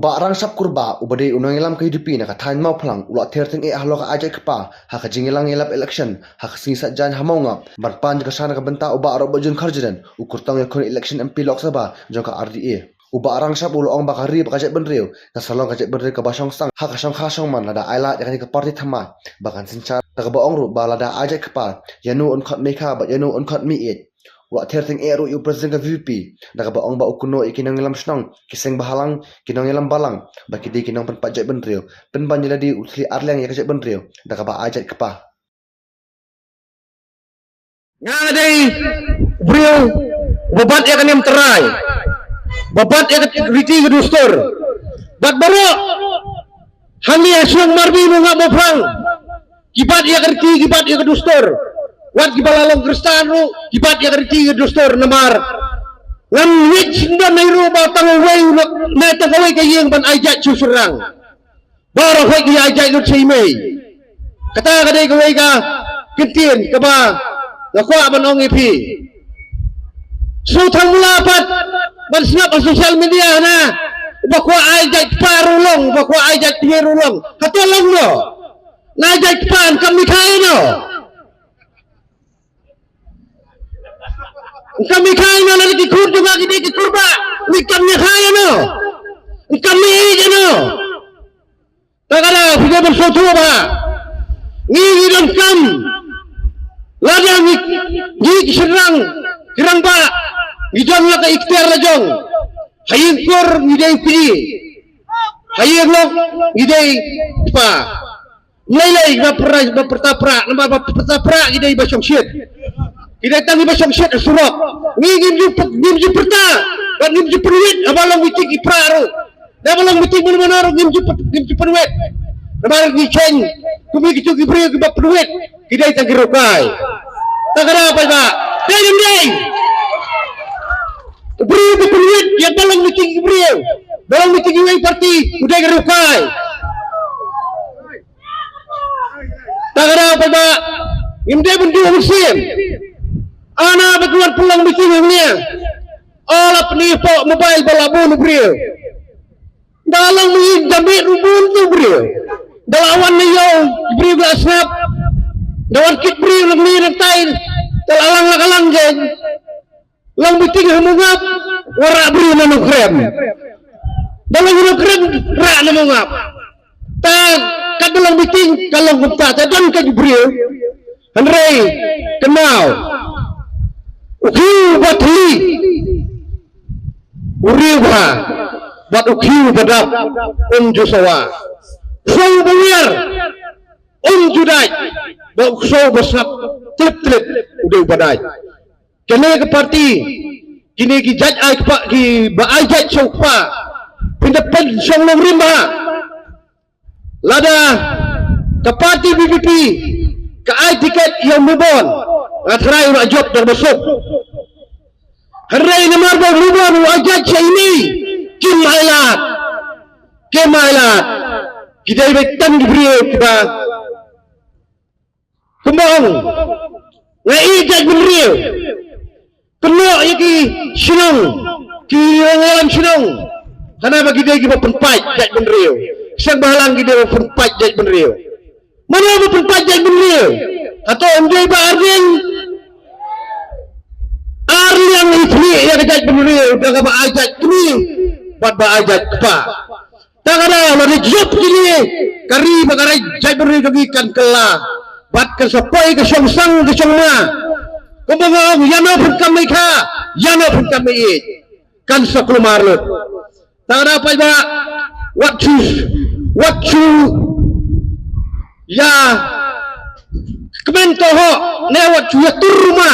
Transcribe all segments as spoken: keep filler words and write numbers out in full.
Bah Rangshap Kurbah, uba dei u nongïalam ka U D P na ka thaiñ Mawphlang, u la ther tyngeh halor ka ai jait kpa ha ka jingïalang ïalap election ha ka sngi Saitjaiñ ha Mawngap, ban pan jingkyrshan na ka bynta u Bah Robert June Kharjahden, u kyrtong ïakhun election M P Lok Sabha jong ka R D A. U Bah Rangshap u la ong ba ka ri bad ka jaitbynriew kan sa long ka jaitbynriew kaba shong sangha, ka shongkha shongman, lada ai lad ïa kane ka party thymmai ba kan synshar, da kaba ong ruh ba lada ai jait kpa, ïano un khot mei kha bad ïano un khot mei ïeit. U la ther tyngeh ruh ïa u President ka V P P, da kaba ong ba u kynnoh ïa ki nongïalam shnong, ki seng bhalang, ki nongïalam balang, ba ki dei ki nongpynpait jaitbynriew, pynban ïa lade u thylli arliang ïa ka jaitbynriew da kaba ai jait kpa. Nga dei u briew uba bat ïa ka niam trai, uba bat ïa ka riti ka dustur. Bad baroh hangne ha shnong Marbi, Mawngap, Mawphlang, ki bat ïa ka riti, ki bat ïa ka dustur. Wat kiba la long Khristan ruh ki bat ïa ka riti ka dustur, namar ngam ngeit shisha ruh ba tang uwei u la, ne tang kawei ka ïing ban ai jait sha u shynrang. Baroh hoid ki ai jait lut sha i mei. Kata ka dei kawei ka kyntien kaba nga kwah ban ong ïa phi. Shu thang mula pat ban sngap ha social media hana, uba kwah ai jait kpa ruh long, uba kwah ai jait kmie ruh long. Hato long noh? Nga ai jait kpa, ngam mih kha ïano. Ngam mih kha ïano, lada ki khun jong nga ki dei ki Kurbah, ngam mih kha ïano. Ngam mih ïano. Te ka dei phi dei ban sngewthuh ba ngi, ngi donkam, lada ngi, ngi ki shynrang, ki rangbah, ngi don la ka ikhtiar la jong. Ha ïing kur ngi dei u kñi, ha ïing lok ngi dei u kpa. Lei lei ba pra, ba pyrta pra, namar ba pyrta pra ki dei ba shongshit. Ki dei tang ki ba shongshit ha surok. Ngi ngim ju, ngim ju pyrta bad ngim ju pynwit haba long meeting ki pra ruh. Haba long meeting mano mano ruh ngim ju pyn-, ngim ju pynwit. Namar ngi kheiñ kum kito ki briew kiba pynwit ki dei tang ki riew kai. Te ka dei paidbah, dei ngim dei? U briew ba pynwit ïa ba long meeting ki briew, ba long meeting kiwei party, u dei ka riew kai. Te ka dei paidbah, ngim dei ban duh mynsiem. Hana ba ki wan pynlong meeting hangne, la pyni hapoh mobile ba la bun u briew. Da long meeting da mih ruh bun u briew. Da la wan na ïew, briew la sngap. Da wan kit briew la mih na tai, da la lang la ka lang jeng. Long meeting ha Mawngap, wa rah briew na Nongkrem. Da long Nongkrem, rah na Mawngap. Te katba long meeting ka long kumta, te don ka briew. Hynrei kynmaw, u khiew ba thylli, u riew bha, bad u khiew ba dap, um ju sawa. U ksew ba wiar, um ju dait, bad u ksew ba sngap tlip tlip, u dei uba dait. Kane ka party, kine ki jait ai kpa, kiba ai jait sha u kpa, phin da pynshong nongrim bha. Lada ka party V P P ka ai tiket ïa u Mibon, nga tharai u la jop da kaba suk. Hynrei namar ba u Mibon u ai jait sha ine, kim ai lad, kim ai lad. Ki dei beit tang ki briew kiba Kumba ong, nga ïeit jaitbynriew. Kynnoh ïa ki shnong, ki nongïalam shnong, hana ba ki dei kiba pynpait jaitbynriew. Seng bhalang ki dei ba pynpait jaitbynriew. Mano ba pynpait jaitbynriew? Hato ym dei ba Ardeng? Arliang i thli ïa ka jaitbynriew da kaba ai jait kmie bad ba ai jait kpa. Te ka daw lada jop kine, ka ri bad ka jaitbynriew jong ngi kan kylla bad kan sa poi ka shongsang ka shongma. Kumba nga ong, ïano phin kam mei kha, ïano phin kam mei ïeit, kan sa kulmar lut. Te ka daw paidbah, wat shu, wat shu ïa kmen tohok ne wat shu ïa tur ma.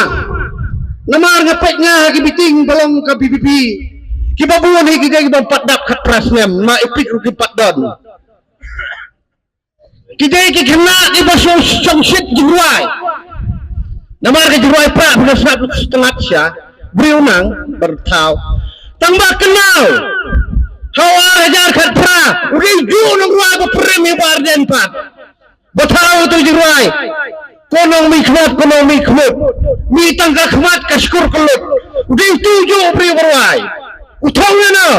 Namar nga peit nga ha ki meeting ba long ka V P P, kiba bun hi ki dei kiba ym pat dap khatphra snem, ma ipit ruh kim pat don. Ki dei ki khynnah kiba shong, shongshit jingrwai. Namar ka jingrwai prah phi la sngap, sngap sha briew nang bar thaw. Tang ba kynmaw, ha u ar hajar khatphra u dei juh nongrwai ba pyrem ïa u Bah Ardent pat. Ba thaw ïa uto u jingrwai. Ko nongmihkhmat, ko nongmihkhmat, mih tang ka khmat ka shkur ka lut. U dei uto u juh u briew ba rwai. U thong ïa no?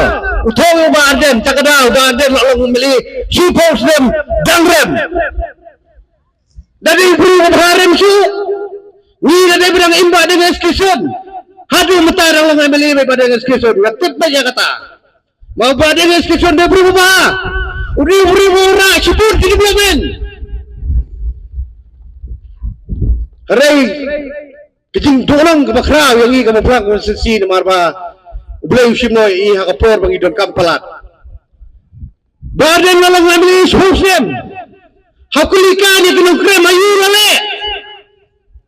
U thong ïa u Bah Ardent. Ta ka daw u Bah Ardent la long M L A shiphew snem dang rem. Da dei u briew uba rem shuh. Ngi da dei ba dang im Bah Deng Eskison. Haduh mynta dang long M L A Bah Deng Eskison. Nga tip beit ïa kata. Ma u Bah Deng Eskison dei u briew uba, u dei u briew uba rah shibun ki development. Hynrei ka jingduh long kaba khraw ïa ngi ka Mawphlang constituency namar ba U Blei u shim noh ïa ngi ha ka por ba ngi donkam palat. Bah Ardent la long M L A shiphew snem. Ha kuli ka ïa ki nongkrem aïu la leh.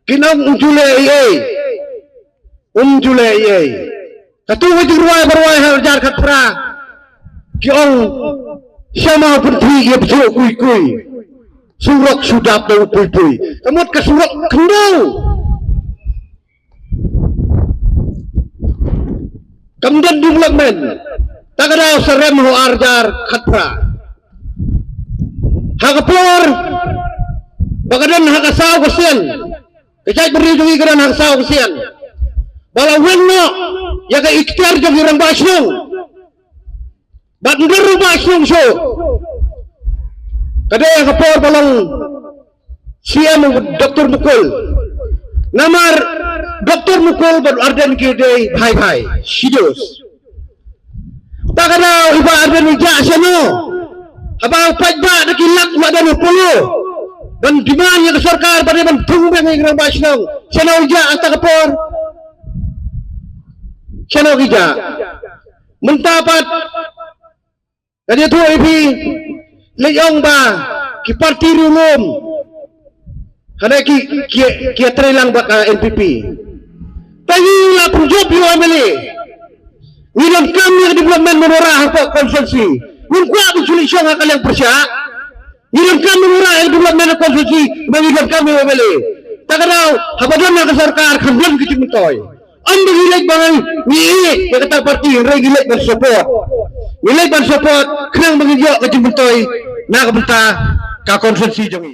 Ki nong um ju leh ei ei. Um ju leh ei ei. Katu ka jingrwai ba rwai ha arjar khatphra. Ki ong, sha ma u pynthih ïa pynthih kui kui. Surok shu dap da u pui pui. Ka mut ka surok khyndew. Kam don development. Ta ka daw sa rem ha arjar khatphra. Ha ka por ba ka don ha ka saw ka sien. Ka jaitbynriew jong ngi ka don ha ka saw ka sien. Ba la wan noh ïa ka ikhtiar jong ki rangbah shnong. Bad ym don rangbah shnong shuh. Ka dei ha ka por ba long C M u Doctor Mukul. Namar Doctor Mukul bad Ardent ki dei bhai bhai, shidos. Ta ka daw i Bah Ardent i jah shano? Haba u paidbah da ki lak u la don ha Polo ban demand ïa ka sorkar ba dei ban thung beng ïa ki rangbah shnong. Shano i jah ha ta ka por? Shano ki jah? Mynta pat nga ïathuh ïa phi, leit ong ba ki party riewlum, hynrei ki, ki, ki ïatrei lang bad ka N P P. Te ngi la pynjop ïa u M L A. Ngi donkam ïa ka development mynta ha ka constituency. Ngim kwah ban shu leit shong ha ka liang pyrshah. Ngi donkam mynta ïa ka development ha constituency, ba ngi donkam ïa u M L A. Ta ka daw, haba don ha ka sorkar, kan don ka jingmyntoi. Ym ba ngi leit ba ngi ïeit ïa kata ka party, hynrei ngi leit ban support. Ngi leit ban support khnang ba ngin ïoh ka jingmyntoi na ka bynta ka constituency jong ngi.